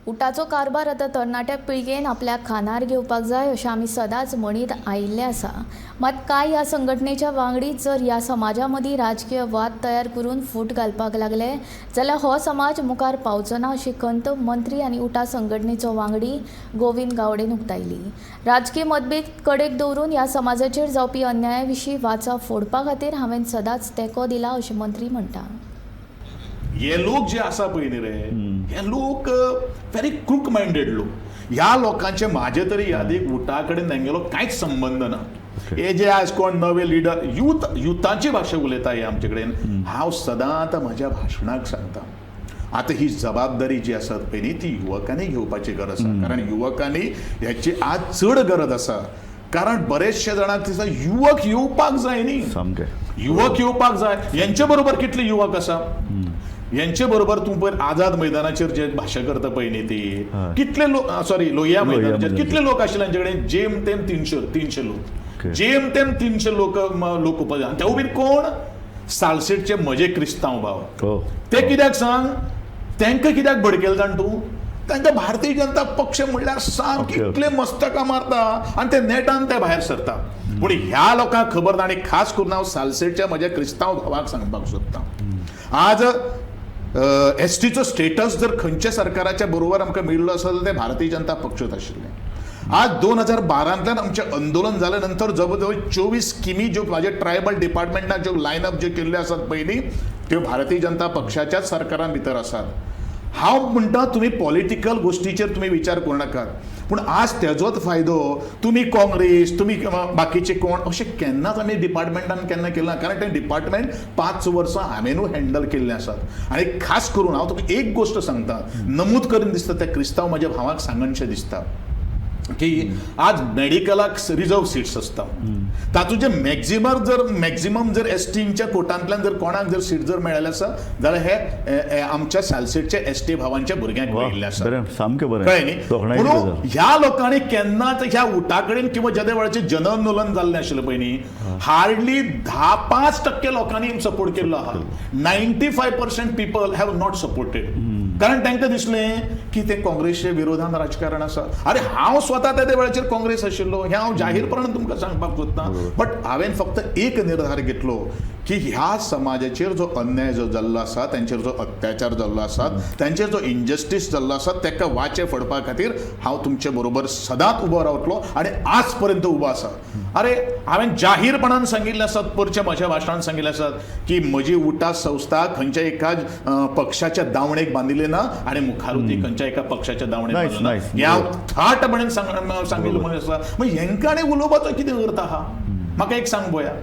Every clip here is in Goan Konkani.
उटाचो कारभार आतां तरणाट्या पिळगेन आपल्या खांदार घेवपाक जाय अशें आमी सदांच म्हणीत आयिल्लें आसा. मात कांय ह्या संघटनेच्या वांगडी जर ह्या समाजा मदीं राजकीय वाद तयार करून फूट घालपाक लागले जाल्यार हो समाज मुखार पावचो ना अशी खंत मंत्री आनी उटा संघटनेचो वांगडी गोविंद गावडेन उक्तायली. राजकीय मतभेद कडेक दवरून ह्या समाजाचेर जावपी अन्याया विशीं वाचा फोडपा खातीर हांवें सदांच तेंको दिला अशें मंत्री म्हणटा. हे लोक जे आसा पळय न्ही रे, हे लोक व्हेरी क्रूक मायंडेड लोक. ह्या लोकांचे म्हाजे तरी यादीक उटा कडेन तेंगेलो कांयच संबंद ना. हे जे आज कोण नवे लिडर युथ युथाची भाशा उलयता हे आमचे कडेन, हांव सदांच म्हज्या भाशणाक सांगता, आतां ही जबाबदारी जी आसा पळय न्ही ती युवकांनी घेवपाची गरज आसा. कारण युवकांनी ह्याची आज चड गरज आसा. कारण बरेचशे जाणांक दिसता युवक येवपाक जाय न्ही, सामकें युवक येवपाक जाय. यांचे बरोबर कितले युवक आसा, यांचे बरोबर तूं पळय आझाद मैदानाचेर जे भाशा करता पळय न्ही ती कितले लोक, सॉरी लोहिया मैदानाचेर कितले लोक आशिल्ले तांचे कडेन, जेम तेम 300 लोक, जेम तेम 300 लोक लोक उपज. ते बीन कोण सालसेटचे म्हजे क्रिस्तांव भाव. ते कित्याक सांग, तांकां कित्याक भडकेल जाण तूं, तांकां भारतीय जनता पक्ष म्हणल्यार सामकें इतले मस्तकां मारता आनी ते नेटान ते भायर सरता. पूण ह्या लोकांक खबर ना. आनी खास करून हांव सालसेटच्या म्हज्या क्रिस्तांव भावाक सांगपाक सोदतां, आज एसटीचो स्टेटस जर खंयच्या सरकाराच्या बरोबर आमकां मेळिल्लो आसा जाल्यार ते भारतीय जनता पक्षूच आशिल्ले. आज 2012 आमचें आंदोलन जाल्या नंतर जवळ जवळ 24 स्किमी ज्यो म्हाजे ट्रायबल डिपार्टमेंटान ज्यो लायनअप ज्यो केल्ल्यो आसात पयलीं त्यो भारतीय जनता पक्षाच्याच सरकारान भितर आसात. हांव म्हणटा तुमी पॉलिटिकल गोश्टीचेर तुमी विचार करूं नाकात, पूण आज तेजोच फायदो तुमी काँग्रेस तुमी बाकीचे कोण अशें केन्नाच आमी डिपार्टमेंटान केन्ना केलें ना. कारण तें डिपार्टमेंट 5 वर्सां हांवेनूय हँडल केल्लें आसात. आनी खास करून हांव तुका एक गोश्ट सांगता, नमूद करून दिसता त्या क्रिस्तांव म्हज्या भावाक सांगनशें दिसता की आज मेडिकलाक रिजर्व सिट्स आसता, तातूंत जे मॅक्झिमम जर एसटींच्या कोटांतल्यान जर कोणाक जर सीट जर मेळिल्लें आसा जाल्यार हे आमच्या सालसेटच्या एसटी भावांच्या भुरग्यांक मेळिल्लें आसा. सामकें बरें, कळ्ळें न्ही. म्हणून ह्या लोकांनी केन्नाच ह्या उटा कडेन किंवा जेदे वेळाचें जन आंदोलन जाल्लें आशिल्लें पळय न्ही, हार्डली 10-5% लोकांनी सपोर्ट केल्लो आहा. 95% people have not supported. कारण तांकां दिसलें की ते काँग्रेसच्या विरोधान राजकारण आसा. अरे हांव स्वता त्या वेळाचेर काँग्रेस आशिल्लो हें हांव जाहीरपणान तुमकां सांगपाक सोदतां. बट हांवें फक्त एक निर्धार घेतलो की ह्या समाजाचेर जो अन्याय जो जाल्लो आसा, तांचेर जो अत्याचार जाल्लो आसा, तांचेर जो इनजस्टीस जाल्लो आसा, ताका वाचे फोडपा खातीर हांव तुमचे बरोबर सदांच उबो रावतलो आनी आज पर्यंत उबो आसा. अरे हांवें जाहीरपणान सांगिल्लें आसात, परच्या म्हज्या भाशणान सांगिल्लें आसात की म्हजी उटा संस्था खंयच्या एका पक्षाच्या दावणेक बांदिल्ली ना आनी मुखारूय ती खंयच्या एका पक्षाच्या दावणेक बांदिल्ली ना. हें हांव थाटपणान सांगिल्लें म्हणून आसा. मागीर हेंकां आनी उलोवपाचो कितें अर्थ आहा म्हाका एक सांग पळोवया.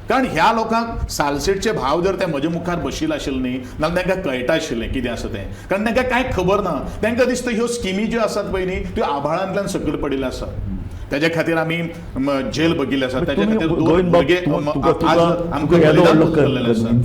कारण ह्या लोकांक सालसेटचे भाव जर ते म्हजे मुखार बशिल्ले आशिल्ले न्ही जाल्यार तांकां कळटा आशिल्लें कितें आसा तें. कारण तांकां कांय खबर ना. तांकां दिसता ह्यो स्किमी ज्यो आसात पळय न्ही त्यो आभाळांतल्यान सकयल पडिल्ल्यो आसात. तेज्या खातीर आमी जेल बघिल्ले आसा. तेज्या खातीर दोन भुरगे आज आमकां बलिदान केल्लें आसा.